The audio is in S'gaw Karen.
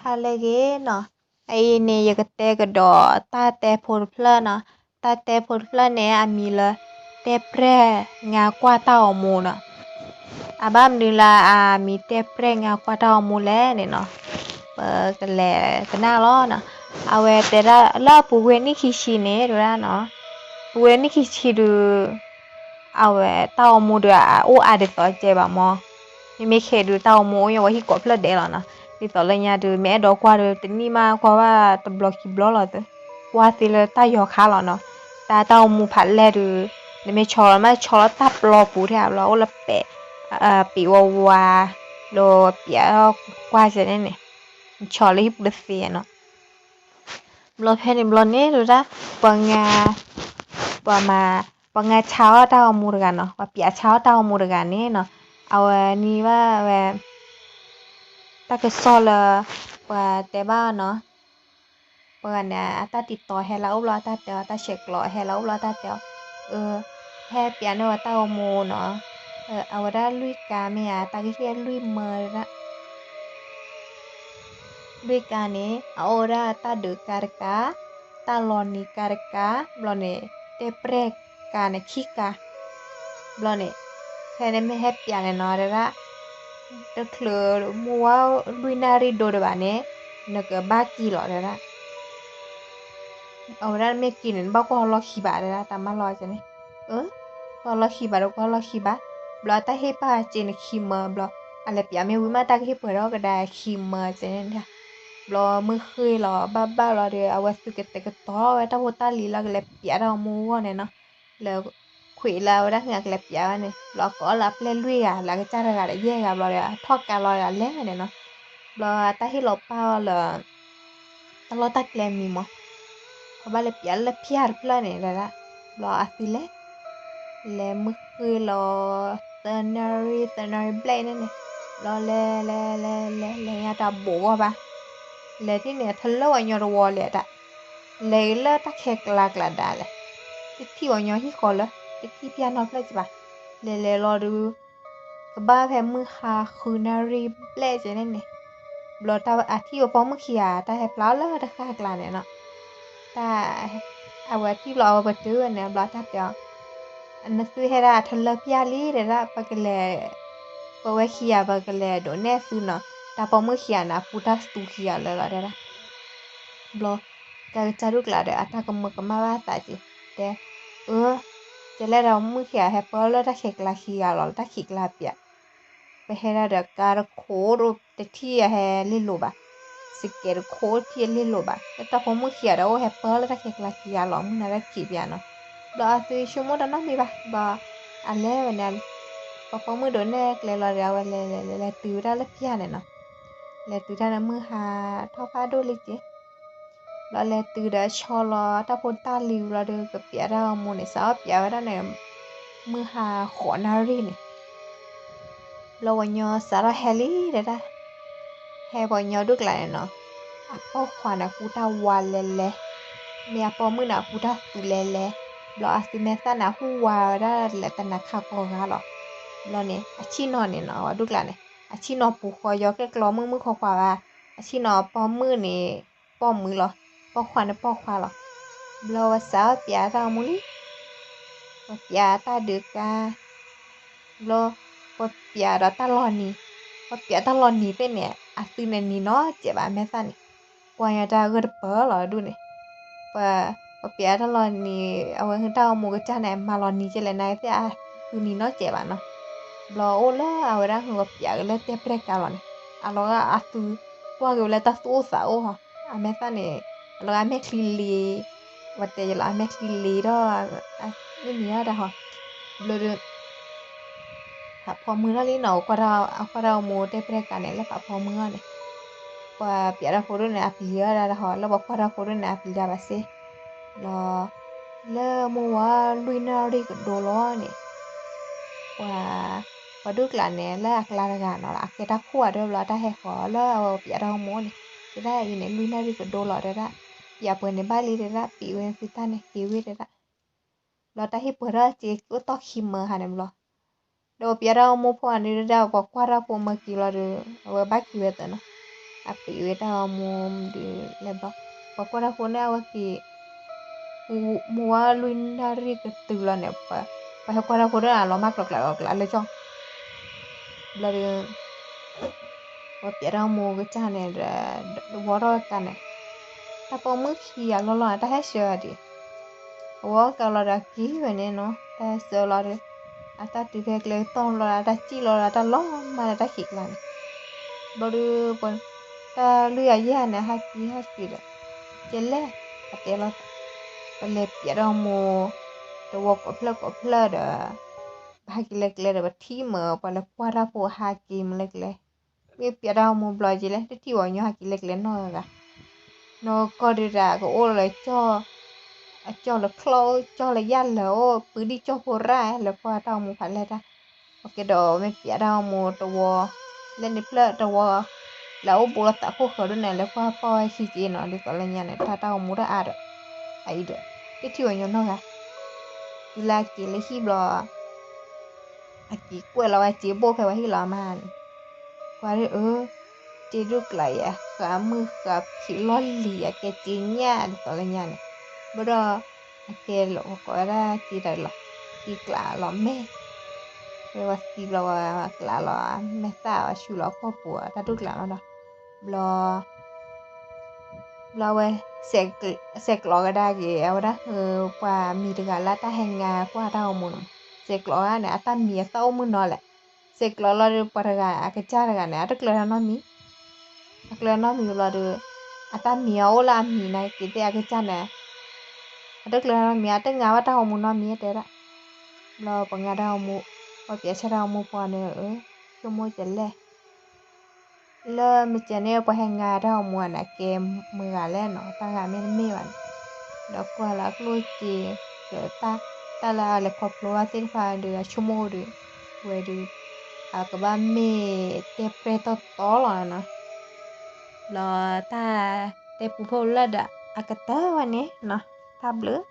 တၢ်လၢဂ့ၤနီၤ, အအံၤန့ၣ် ယကတဲကဒီးတၢ်တဲဖိတဖျၢၣ်နီၤ. တၢ်တဲဖိတဖျၢၣ်န့ၣ် အမံၤလၢ တဲပြဲၢ်ငါကွၢ်တၢ်ဂီၤမူနီၤ. အဘၣ်မနုၤလၢအမံၤတဲပြဲၢ်ငါကွၢ်တၢ်ဂီၤမူလဲၣ်န့ၣ်နီၤ, ပကလဲၤကနၣ်လီၤနီၤ. အဝဲတဲဒၣ်လၢအပူၤကွံာ်နံၣ်ခံဆံန့ၣ် တဲဝဲဒၣ်နီၤ, ပူၤကွံာ်နံၣ်ခံဆံဒုး အဝဲတၢ်ဂီၤမူဒုးအအိၣ်အါဒ်သိးကဲဘၣ်မး, မ့မ့ၢ်ခဲဒုးတၢ်ဂီၤမူအိၣ်ညါဝဲဟံၣ်ကိးဖျၢၣ်ဒဲးလီၤနီၤ. ဒ်သိးလၢညါဒုး မ့ၢ်အဲၣ်ဒိးကွၢ်ဒုး တနံၣ်မးကွၢ်ဘၣ်တဘျီခံဘျီလီၤသၢ, ကွၢ်သ့လၢတၢ်ယီၤခါလီၤနီၤ. တၢ်တၢ်ဂီၤမူဖးလဲၢ်ဒုး နမ့ၢ်ဆီလီၤမး ဆီလီၤတၢ်ပျီပူၤထဲဘျီ အိၣ်လၢပဲာ်, ပံးဝါဝါ, လၢပျးကွၢ်စဲန့ၣ်န့ၣ်, နဆီလၢဟံၣ်ပူၤတသ့နီၤ. ဘျီဖဲန့ၣ်ဘျီန့ၣ် တဲဝဲဒၣ်, ပှၤငါ, ပှၤမၤ, ပှၤငါဆါအီၣ်တၢ်ဂီၤမူတဂၤနီၤ, ပှၤပျးဆါအီၣ်တၢ်ဂီၤမူတဂၤန့ၣ်နီၤ, အဝဲန့ၢ်ဘၣ်ဝဲ တၢ်ကစီၣ်လၢ ပှၤတဲဘၣ်အီၤနီၤ, ပှၤဂၤန့ၣ် အတၢ်တံၤတီၤဟဲလၢအအိၣ်ဘျီအတၢ်တဲအီၤ, တၢ်ဆဲးကျိးဟဲလၢအအိၣ်ဘျီအတၢ်တဲအီၤ, အၢ, ဟဲပျးန့ၢ်ဝဲတၢ်ဂီၤမူနီၤ, အဝဲဒၣ်လွံၢ်ကါမ့ၢ်ဧါ, တၢ်ကဟ့ၣ်လွံၢ်မၢဒၣ် လွံၢ်ကါန့ၣ် အအိၣ်ဝဲဒၣ်တၢ်ဒုးကါတကါ, တၢ်လီၤနံၤကါတကါ, ဘျီန့ၣ် တဲပြဲၢ်ကါန့ၣ်ခံကါ, ဘျီန့ၣ် ဖဲန့ၣ်မ့ၢ်ဟဲပျးန့ၣ်နီၤ တဲဒၣ်, တချုးမုၢ်ဝါလွံၢ်နၣ်ရံၣ်ဒိတဘၣ်န့ၣ် နကဘၣ်က့ၤလီၤတဲဒၣ် အဝဲဒၣ်မ့ၢ်က့ၤန့ၣ် နဘၣ်ကွၢ်လီၢ်ခံဘၣ်တဲဒၣ် တၢ်မၢလီၤန့ၣ်, အၢ, ကွၢ်လီၢ်ခံဘၣ်ဒီးကွၢ်လီၢ်ခံဘၣ်, ဘျီအတၢ်ဟ့ၣ်ပာ်စ့န့ၣ်ခံမၢဘျီ, အလဲၤပျးမ့ၢ်ဝံၤမးတၢ်ကဟ့ၣ်ပှဲၤထီၣ်ကဒါခံမၢစ့န့ၣ်, ဘျီမုၢ်ဃ့ၢ်လီၤဘၣ်ဘၣ်လီၤဒီး အဝဲသုကတဲာ်ကတီၤဝဲတၢ်ဖိတၢ်လံၤလၢကလဲၤပျးတၢ်ဂီၤမူအဂီၢ်န့ၣ်နီၤ, လၢခွံးလၢအဝဲဒၣ်ဟ့ၣ်အကလဲၤပျးဝဲန့ၣ် ဘျီကအီၣ်လၢအပျဲၢ်လွံၢ်ဂၤ လၢအကစၢ်တဂၤဒီးယဲၢ်ဂၤဘျီဒီး အထီၣ်ကါလီၤဒီးအလဲၤဝဲန့ၣ်နီၤ, ဘျီအတၢ်ဟ့ၣ်လီၤပာ်အီၤလၢ တၢ်လီၢ်တၢ်ကျဲမံၤမး, ပဘၣ်လဲၤပျးလၢဖၠၣ်တဖျၢၣ်န့ၣ်ဒၣ်, ဘျီအသုလဲၤ, လဲၤမုၢ်ဃ့ၢ်လီၤ, သၢနၣ်ရံၣ် သၢနၣ်ရံၣ်ဘျဲၣ်န့ၣ်န့ၣ်, ဘျီလဲၤလဲၤလဲၤလဲၤလဲၤညါတၢ်ဘိးဂီၢ်ဘၣ်, လဲၤထံၣ်န့ၣ် အထလၢပှၤညီတဝီလဲၤတၢ်, လဲၤလၢတၢ်ခဲကျါကျါဒၣ်လဲာ်, တထံၣ်ပှၤညီဟံၣ်ဃီလၢ, တထံၣ်ဖၠၣ်နီတဖျၢၣ်ကဘၣ်, လဲၤလဲၤလီၤဒုး ကဘၣ်ဖဲမုၢ်ဟါဃုနၣ်ရံၣ်ဘျဲၣ်ကဲန့ၣ်န့ၣ်, ဘျီတၢ်အထံၣ်ပှၤပိာ်မုၣ်ခံဂၤ တၢ်ဟဲဖျါအီၤလၢတဃၣ်ကျါန့ၣ်နီၤ, တၢ်, အဝဲထံၣ်ဘျီအဝဲပတုာ်န့ၣ် ဘျီတၢ်တဲအီၤ, နသုဟဲဒၣ်အထလၢဖၠၣ်လံတဲဒၣ် ပကလဲၤ, ပဝဲခံဂၤပကလဲၤဒိးနဲၣ်သုနီၤ, တၢ်ပိာ်မုၣ်ခံဂၤန့ၣ် အပူတၢ်သူခံဂၤလၢာ်လီၤတဲဒၣ် ဘျီ, ကကစၢ်ဒိၣ်ကျါဒီးအတၢ်ကမၢကမၣ်ဘၣ်သးက့ၤ, တဲ, အၢ, ကဲလဲၣ်ဒီးမုၣ်ခံဂၤဟဲပၢလၢတၢ်ခဲကျါခံဂၤလီၤ လၢတၢ်ခံးကျါပျး, ပဟဲဒၣ်ဒီးကါတခိၣ်ဒိၣ်တထံၣ်အဟဲလ့ၣ်လိၤဘၣ်, စကဲးတခိၣ်ထံၣ်အလ့ၣ်လိၤဘၣ်, လၢတၢ်ပိာ်မုၣ်ခံဂၤဒီးအိၣ်ဟဲပၢလၢတၢ်ခဲကျါခံဂၤလီၤ မုၢ်နၤတၢ်ခံးပျးနီၤ, ဘျီအသုဆိကမိၣ်တၢ်နီတမံၤဘၣ်, ဘျီ, အလဲၤဝဲန့ၣ်, ပှၤပိာ်မုၣ်ဒိးနဲၣ်ကျဲလီၤဒီး အဝဲလဲၤလဲၤလဲၤလဲၤတုၤဝဲဒၣ်လၢဖၠၣ်န့ၣ်နီၤ, လဲၤတုၤတၢ်န့ၣ်မုၢ်ဟါထီၣ်ဖးဒိၣ်လံက့ၤ ဘျီလဲၤတုၤဒီးဆီလီၤတၢ်ဖိတၢ်လံၤဘျီဒီး ကပျးတၢ်ဂီၤမူန့ၣ် စးထီၣ်ပျးဝဲဒၣ်န့ၣ်, မုၢ်ဟါဃိးနၣ်ရံၣ်န့ၣ်, ဘျီပှၤညီစးထီၣ်ဟဲလံတဲဒၣ်, ဟဲပှၤညီဒိၣ်ကျါန့ၣ်နီၤ, အပိာ်ခွါန့ၣ်ကူတၢ်ဝါလဲၤလဲၤ, မ့ၢ်အပိာ်မုၣ်န့ၣ်အကူတၢ်သူလဲၤလဲၤ, ဘျီအသုမဲာ်သၣ်န့ၣ် အဟူးဝးဝဲဒၣ်လၢတနၤခါကိးဂၤလီၤ, ဘျီန့ၣ် အဆံၣ်နီၤန့ၣ်နီၤ ပှၤဒိၣ်ကျါန့ၣ် အဆံၣ်နီၤပူၤဃီယီၤကဲကျီမုၣ်မုၣ်ခွါခွါဘၣ်, အဆံၣ်နီၤပိာ်မုၣ်န့ၣ် ပိာ်မုၣ်လီၤ, ပိာ်ခွါန့ၣ်ပိာ်ခွါလီၤ, ဘျီဝဲစးထီၣ်ပျးတၢ်ဂီၤမူလံ, ပှၤပျးတၢ်ဒုးကါ, ဘျီ, ပှၤပျးဒီးတၢ်လီၤနံၤ, ပှၤပျးတၢ်လီၤနံၤသ့ၣ်န့ၣ် အသုန့ၣ်နံၤနီတစဲးဘၣ်မဲာ်သၣ်န့ၣ်, ကွၢ်ညါတၢ်အဂၢၢ်တပၢၢ်လီၤဒူၣ်န့ၣ်, ပှၤ, ပှၤပျးတၢ်လီၤနံၤ, အဝဲဟုတၢ်ဂီၤမူကစၢ်န့ၣ် မၤလီၤနံၤကဲလဲၣ် နာ်သ့ၣ်အသုနံၤနီတစဲးဘၣ်နီၤ, ဘျီအိၣ်လၢအဝဲဒၣ်ဟုပှၤပျးက့ၤလၢတဲပြဲၢ်ကါလီၤန့ၣ်, အလီၤဂာ်အသု, ကွၢ်က့ၤဝဲလၢတၢ်သူၣ်အိၣ်သးအိၣ်ဟီ, အမဲာ်သၣ်န့ၣ်, အလီၤဂာ်အမဲာ်ချံလ့ၤ, ပှၤတဲယလီၤအမဲာ်ချံလ့ၤဒီး, မ့ၢ်မံၤအတၢ်ဟီ, ဘျီဒီး ဖးဖီမုၢ်ထီၣ်လံနီၤ, အကွၢ်တၢ်ဂီၤမူတဲပြဲၢ်ကါန့ၣ် လၢဖးဖီမုၢ်အီၤန့ၣ်, ပှၤပျးတၢ်ဖိဒိၣ်န့ၣ် အပျံၤအီၣ်ဒၣ်တၢ်ဟီ, လၢပှၤကွၢ်တၢ်ဖိဒိၣ်န့ၣ် အပျံၤတၢ်ဘၣ်စ့ၢ်, ဘျီ, လၢမုၢ်ဝါလွံၢ်နၣ်ရံၣ်ကဒိလီၤန့ၣ်, ပှၤ, ပှၤဒိၣ်ကျါန့ၣ် လၢအကျါတဂၤနီၤ အကဲတၢ်ခိၣ်အဒၢဘျီ တၢ်ဟဲဃီၤလၢအဝဲပျးတၢ်ဂီၤမူန့ၣ်, တဲဒၣ်အံၤန့ၣ် လွံၢ်နၣ်ရံၣ်ကဒိလီၤတဲဒၣ်, ပျးပှဲၤန့ၣ်ဘၣ်လံတဲဒၣ် ပံးဝဲသုတၢ်န့ၣ်က့ၤဝဲတဲဒၣ် ဘျီတၢ်ဟ့ၣ်ပှဲၤထီၣ်စ့အိၣ်တီၢ်ခံမၢဟါန့ၣ်ဘျီ, ဒီးပျးတၢ်ဂီၤမူဖိန့ၣ်ဒၣ် ပှၤကွၢ်တၢ်ဖိမၢက့ၤလီၤဒီး အဝဲဘၣ်က့ၤဝဲသၢနီၤ, အပ့ၤဝဲတၢ်ဂီၤမူဒုးလဲၤဘျီ, ပှၤကွၢ်တၢ်ဖိန့ၣ် အဝဲက့ၤ မုၢ်ဝါလွံၢ်နၣ်ရံၣ်ကတုၤလီၤန့ၣ်, ပှၤဟဲကွၢ်တၢ်ဖိဒီးအလီၤမၢ်ကျီၤကျးကျးလၢကၠီ, ဘျီဒီး ပှၤပျးတၢ်ဂီၤမူကစၢ်န့ၣ်ဒီး ဝီထီၣ်ကါန့ၣ်, တၢ်ပိာ်မုၣ်ခံဂၤလီၢ်လီၢ်န့ၣ် တၢ်ဟဲဆှၢဒံး, အဝီကါလီၤဒီးက့ၤဝဲန့ၣ်နီၤ, တၢ်ဟဲဆှၢလီၤဒီး အတၢ်တုၤဖဲကျဲတီၢ်လီၤဒီး တၢ်စံၣ်လီၤဒီး တၢ်လီၤမၢ်လၢတၢ်ခံးကျါန့ၣ်, ဘျီဒီး တၢ်လွံၢ်ဂၤယဲၢ်ဂၤန့ၣ် ဟးက့ၤဟဲက့ၤဒီး ကဲလဲၣ်, အတဲလီၤ, ပလဲၤပျးတၢ်ဂီၤမူ တဝီကိးဖျၢၣ်ကိးဖျၢၣ်ဒီး ပဟဲက့ၤလဲၤကျဲဒီး ပထံၣ်မ့ၢ်ပှၤလဲၤကွၢ်တၢ်ဖိဟးက့ၤမ့ၢ်လဲၤကျဲ, မ့ၢ်ပျးတၢ်ဂီၤမူဘျီက့ၤလဲၣ် တထံၣ်ပှၤကညီဟဲက့ၤလဲၤကျဲနီတဂၤ, နီၢ်ကီၢ်ဒုးတၢ်ကအိၣ်လၢ အကၠီၣ်လၢချီၣ် ကၠီၣ်လၢယၣ်လၢာ်အိၣ် ပုၢ်ဒံၣ်ကၠီၣ်ဖိရၣ် လဲၤကွၢ်တၢ်ဂီၤမူဖးလဲၢ်တၢ်, ပကဲဒီးမ့ၢ်ပျးတၢ်ဂီၤမူတဝီ လဲၣ်န့ၣ်ဖျၢၣ်တဝီ လၢအအိၣ်ဘူးလီၤသးခိၣ်ဃၢၤဒိၣ်န့ၣ် လဲၤကွၢ်ပီၢ်ဝဲခံက့ၤနီၤ, ဒ်သိးလၢညါန့ၣ် တၢ်တၢ်ဂီၤမူတၢ်အါဒီး အအံၤဒီး တထံၣ်ပှၤကညီနီတဂၤ, တုၤလၢအက့ၤလၢဟံၣ်ဘျီ အက့ၤကွဲးလီၤဝဲစ့ဘိၣ်ဖဲပှၤဟံၣ်လီၤမးန့ၣ်, ကွၢ်ဒ်အၢ စ့ဒိၣ်ကျးယၤ ဃးမုၢ်ဃးဖံးလီၢ်လံၤ အကဲစ့ညၣ်ဒ်သိးလၢညါန့ၣ်, ဘၣ်ဒီး အကဲလီၤကိးဝဲဒၣ်စ့တၢ်လီၤ, စ့ကျးလီၤမဲာ်, ဖဲပှၤသံဘျီဝဲကျးလီၤမဲာ်သၣ် ဝဲဆူလီၤကီၢ်ပူၤ တၢ်ဒိၣ်ကျးမးဒီး, ဘျီ ဘျီဝဲ ဆဲးကျိးကဒါက့ၤ အဝဲဒၣ် ပှၤမံၤတဂၤလၢတၢ်ဟဲငါကွၢ်တၢ်ဂီၤမူန့ၣ်, ဆဲးကျိးဂၤန့ၣ် အတၢ်မံၤအသီၣ်အိၣ်မုၢ်နီၤလဲၣ်, ဆဲးကျိးလီၤဒီး ပှၤတဂၤအကစၢ်တဂၤန့ၣ် အတကျၢၤတၢ်နီတမံၤ, အကျၢၤနီတမံၤဘျီဒီး အတၢ်မံၤအအိၣ်လၢအမံၤနာ်က့ၤသ့ၣ်အကစၢ်န့ၣ်, အတကျၢၤတၢ်နီတမံၤ အတငါဘၣ်တၢ်ဂီၤမူနီတမံၤတဲဒၣ်, ဘျီပှၤငါတၢ်ဂီၤမူ, ပှၤပျးဆၢတၢ်ဂီၤမူပှၤန့ၣ် ဆိကမိၣ်ကလဲၣ် လၢမ့ၢ်ကဲန့ၣ် ပှၤဟဲငါတၢ်ဂီၤမူန့ၣ် ကဲမုၢ်ဂၤလဲၣ်နီၤ, တၢ်ဂၤမ့ၢ်တမ့ၢ်ဘၣ်န့ၣ်, ဒီးကွၢ်လၢအကျိၣ်စ့ ဒီးတၢ်လၢအလဲၤခီဖျိဘၣ်သ့ၣ်တဖၣ်ဒီး အဆိကမိၣ်ဒီး ဝဲဒီး အကဘၣ်မ့ၢ်တဲပြဲၢ်တီတီလီၤနီၤ, ဘျီတၢ်တဲပူဖိလၢဒီး အကတၢၢ်ဝဲန့ၣ်နီၤ, တၢ်ဘျုး